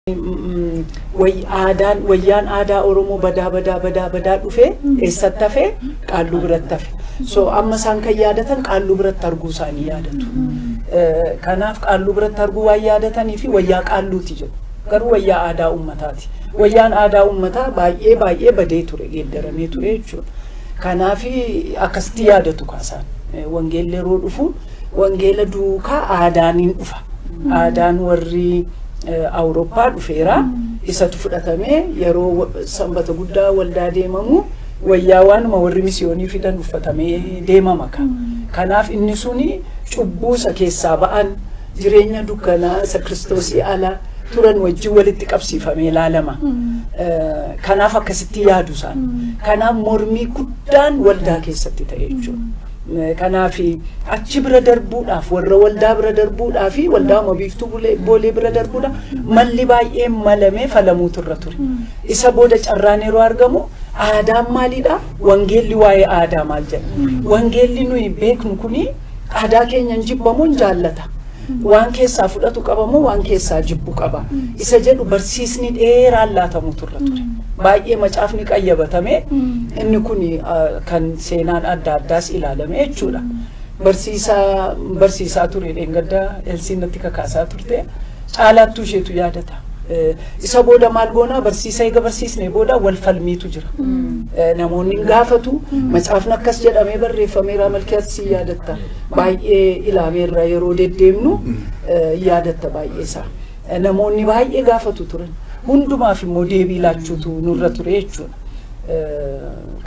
Aadaan, wayyaan aadaa Oromoo badaa badaa badaa badaa dhufee eessatti hafee? Qaalluu biratti hafe. So amma isaan kan yaadatan qaalluu biratti arguu isaanii yaadatu. Kanaaf qaalluu biratti arguu waan yaadatanii fi wayyaa qaalluuti jedhu. Garuu wayyaa aadaa uummataati. Wayyaan aadaa uummataa baay'ee baay'ee badee ture, geeddaramee ture jechuudha. Kanaaf akkasitti yaadatu kaasaan. Wangeelli yeroo dhufu wangeela duukaa aadaaniin dhufa. Aadaan warri Awurooppaa dhufeera. Isatu fudhatamee yeroo Sanbata Guddaa waldaa deemamu wayyaa waanuma warri misiyoonii fidan uffatamee deemama ka. Kanaaf inni suni cubbuu isa keessaa ba'an, jireenya dukkanaa isa Kiristoosii ala turan wajjin walitti qabsiifamee ilaalama. Kanaaf akkasitti yaadu isaan. Kanaaf mormii guddaan waldaa keessatti ta'e jechuudha. Kanaaf achi bira darbuudhaaf, warra waldaa bira darbuudhaaf, waldaa Biiftuu Boolee bira darbuudhaaf malli baay'een malamee falamuutu irra ture. Isa booda carraan yeroo argamu, aadaan maalidha? Wangeelli waa'ee aadaa maal jedha? Wangeelli nuyi beeknu kuni aadaa keenya hin jibbamoo hin jaallata? Waan keessaa fudhatu qaba moo waan keessaa jibbu qaba? Isa jedhu barsiisni dheeraan laatamuutu irra ture. Baay'ee macaafni qayyabatame, inni kun kan seenaan adda addaas ilaalame jechuudha. Barsiisaa barsiisaa ture dheengadda Elsiin natti kakaasaa turte, caalaattuu isheetu yaadata. Isa booda maal goonaa? Barsiisa eega barsiisne booda wal falmiitu jira. Namoonni hin gaafatu, macaafni akkas jedhamee barreeffameera. Malkiyaas si yaadatta, baay'ee ilaameerra yeroo deddeemnu yaadatta baay'ee isaa. Namoonni baay'ee gaafatu turan. Hundumaaf immoo deebii laachuutu nurra ture jechuudha.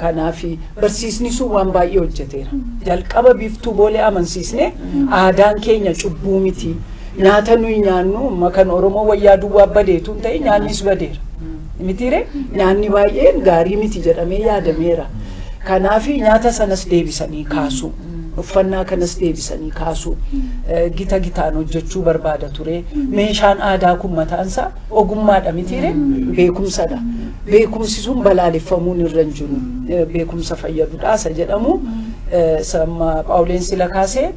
Kanaaf barsiisni sun waan baay'ee hojjeteera. Jalqaba Biiftuu Boolee amansiisne, aadaan keenya cubbuu miti. Nyaata nuyi nyaannu kan Oromoo wayyaa duwwaa badeetu hin ta'in, nyaannis badeera. Mitiire, nyaanni baay'een gaarii miti jedhamee yaadameera. Kanaaf nyaata sanas deebisanii kaasu. Uffannaa kanas deebisanii kaasu. Gita gitaan hojjechuu barbaada ture. Meeshaan aadaa kun mataansaa ogummaadha mitiire, beekumsadha. Beekumsi sun balaaleffamuun irra hin jiru. Beekumsa fayyadudha isa jedhamu. Samma Phaawuleen sila kaasee,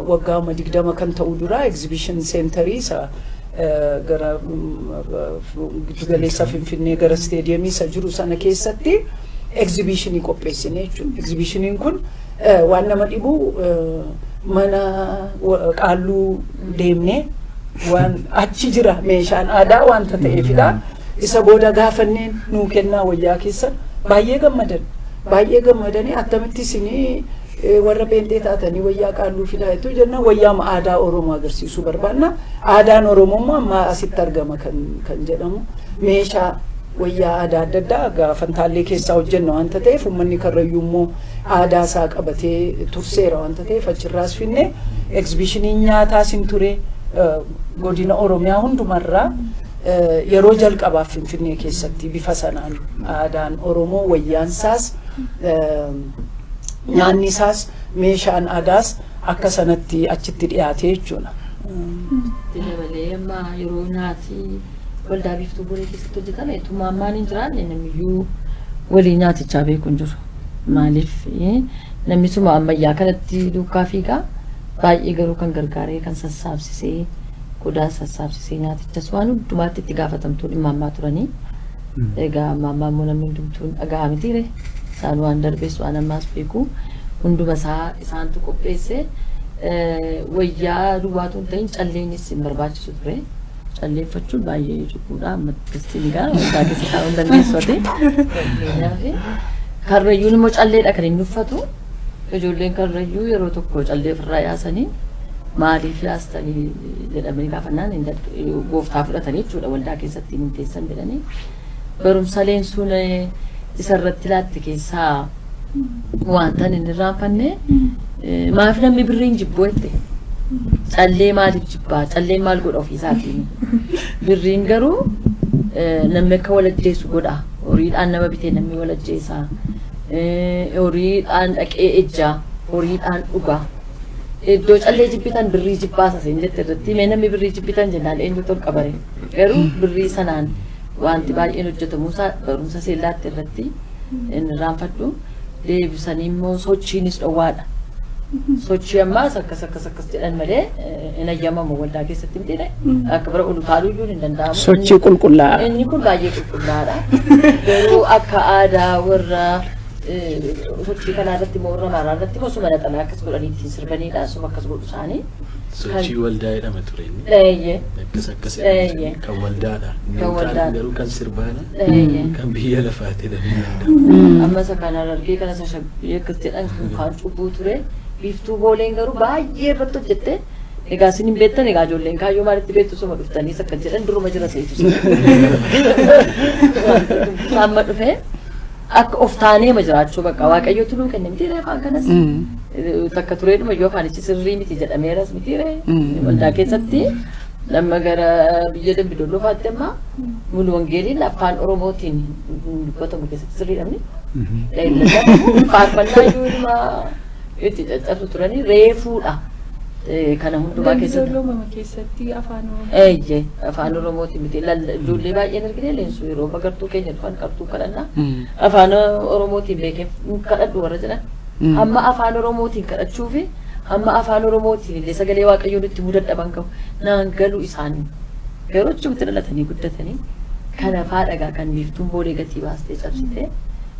waggaa 20 kan ta'u dura exhibition centerii isa gara giddugaleessa Finfinnee gara isteediyamii isa jiru sana keessatti exhibitionii qopheessine jechuudha. Exhibitioniin kun waan nama dhibu, mana qaalluu deemnee waan achi jira meeshaan aadaa wanta ta'eefidha. Isa booda gaafanneen, nuu kennaa wayyaa keessan, baay'ee gammadan. Baay'ee gammadanii, attamitti isinii warra pheenxee taatanii wayyaa qaalluu fidaa jettu jennaan, wayyaa aadaa Oromoo agarsiisuu barbaanna. Aadaan Oromoo immoo amma asitti argama kan jedhamu meeshaa wayyaa aadaa adda addaa gaafantaallee keessaa hojjenna wanta ta'eef, uummanni Karrayyuu immoo aadaa isaa qabatee turseera wanta ta'eef, achirraas finne. Exhibitioniin nyaataas hin ture. Godina Oromiyaa hundumarraa yeroo jalqabaaf Finfinnee keessatti bifa sanaan aadaan Oromoo, wayyaansaas, nyaanni isaas, meeshaan aadaas akka sanatti achitti dhiyaate jechuudha. Dabalee amma yeroo nyaati waldaa Biiftuu Boolee keessatti hojjetame tumaamaan hin jiraanne namiyyuu walii nyaatichaa beeku hin jiru. Maaliif namni suma ammayyaa kanatti duukaa fiigaa, baay'ee garuu kan gargaaree, kan sassaabsisee, qodaa sassaabsisee, nyaatichas waan hundumaatti itti gaafatamtuu dhimma ammaa turanii. Egaa amma ammaa immoo namni hundumtuu dhaga'a mitiire, isaan waan darbees waan ammaas beeku, hunduma isaa isaantu qopheesse. Wayyaa duwwaatu hin ta'in, calleenis hin barbaachisu ture. Calleeffachuun baay'ee cubbuudha. Amma akkasitti egaa waldaa keessa taa'uu hin dandeessu ati. Fakkeenyaaf Karrayyuun immoo calleedha kan inni uffatu. Ijoolleen Karrayyuu yeroo tokko callee ofirraa yaasanii, maaliif yaastanii jedhamanii gaafannaan, gooftaa fudhatanii jechuudha, waldaa keessatti hin teessan jedhanii. Barumsaleen sun isarratti laatte keessaa wanta hin irraanfanne, maaf namni birriin jibbuu jette, callee maaliif jibbaa, calleen maal godha ofiisaatiin, birriin garuu namni akka walajjeessu godha, horiidhaan nama bitee namni walajjeessaa, horiidhaan dhaqee ejjaa, horiidhaan dhugaa, iddoo callee jibbitan birrii jibbaasa seen jette irratti, mee namni birrii jibbitan jennaan eenyutu ol qabare? Garuu birrii sanaan wanti baay'een hojjetamuusaa barumsa seellaatti irratti hin irraanfadhu. Deebisanii immoo sochiinis dhowwaadha. Sochii ammaas akkas akkas akkas jedhan malee hin ayyamamu waldaa keessatti miti, akka bira ol utaaluu iyyuu hin danda'amu. Sochii qulqullaa'aa. Inni kun baay'ee qulqullaa'aadha. Garuu akka aadaa warra sochii kanaa irratti immoo, warra Amaaraa irratti immoo suma naxalaa akkas godhanii ittiin sirbanidha. Suma akkas godhu isaanii. Sochii waldaa jedhama ture inni. Eeyyee. Akkas akkas Eeyyee. kan waldaadha. Inni Kan utaalu waldaadha. garuu kan sirbaadha. Kan biyya lafaati jedhamee yaadama. Amma isa kana argee kana isa shaggii akkas jedhan kun kaan cubbuu ture. Biiftuu Booleen garuu baay'ee irratti hojjette. Egaa isin hin beektan, egaa ijoolleen kaayyoo maalitti beektu, suma dhuftaniis akkas jedhan, duruma jira seetu. Amma dhufee akka of taanee ma jiraachuu bakka Waaqayyotu nuu kenne miti afaan kanas. Takka tureedhuma iyyuu afaanichi sirrii miti jedhameeras miti waldaa keessatti. Nama gara biyya Dambidolloo fa'aatti amma mulu wangeeliin afaan Oromootiin dubbatamu keessatti sirrii dhabni. Faarfannaa iyyuu ilma itti caccabsu turanii reefuudha. Kana hundumaa keessatti. Dambidolloo mama keessatti afaan Oromoo. Eeyyee, afaan Oromootiin miti, ijoollee baay'een argine leensu yeroo magartuu keenya dhufan qartuu kadhannaa afaan Oromootiin beekee kadhadhu warra jedhan. Amma afaan Oromootiin kadhachuu fi amma afaan Oromootiin illee sagalee Waaqayyoo nutti himuu dadhaban gahu naan galu isaanii. Garuu achumatti dhalatanii guddatanii kana faa dhagaa kan Biiftuun Boolee gatii baastee cabsite.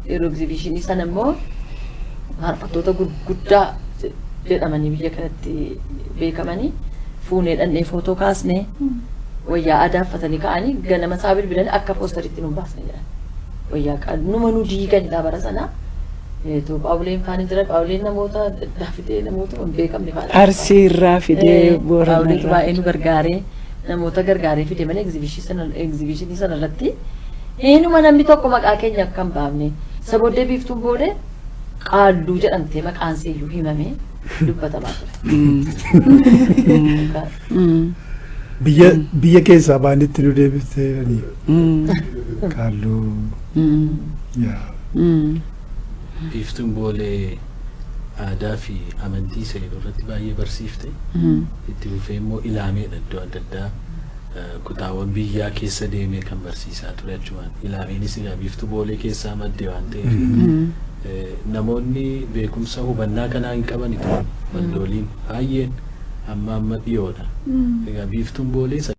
Yeroo egzibishinii sana immoo faarfattoota gurguddaa jedhamanii biyya kanatti beekamanii fuunee dhannee footoo kaasnee, wayyaa aadaa uffatanii ka'anii, ganama isaa bilbilanii akka poosteritti nu baasne jedhan. Wayyaa numa nu diiganidha bara sana. Paawuleen faana jira. Paawuleen namoota adda fidee, namoota hin beekamne faana. Arsii irraa fidee, Boorana Paawuleetu irraa. baay'ee nu gargaaree, namoota gargaaree fide malee egzibishinii sana irratti eenyuma namni tokko maqaa keenya akka hin baafne. Isa booddee Biiftuun Boolee qaalluu jedhamtee maqaan seeyyuu himamee dubbatamaa ture. Biyya keessaa baanitti nu deebiftee qaalluu yaa. Biiftuun Boolee aadaa fi amantii seeruu irratti baay'ee barsiifte. Itti fufee immoo ilaameedha iddoo adda addaa kutaawwan biyyaa keessa deemee kan barsiisaa ture achumaan. Ilaameenis egaa Biiftuu Boolee keessaa madde waan ta'eef, namoonni beekumsa hubannaa kanaa hin qabani turan waldooliin baay'een, amma amma dhiyoodha. Egaa Biiftuun Boolee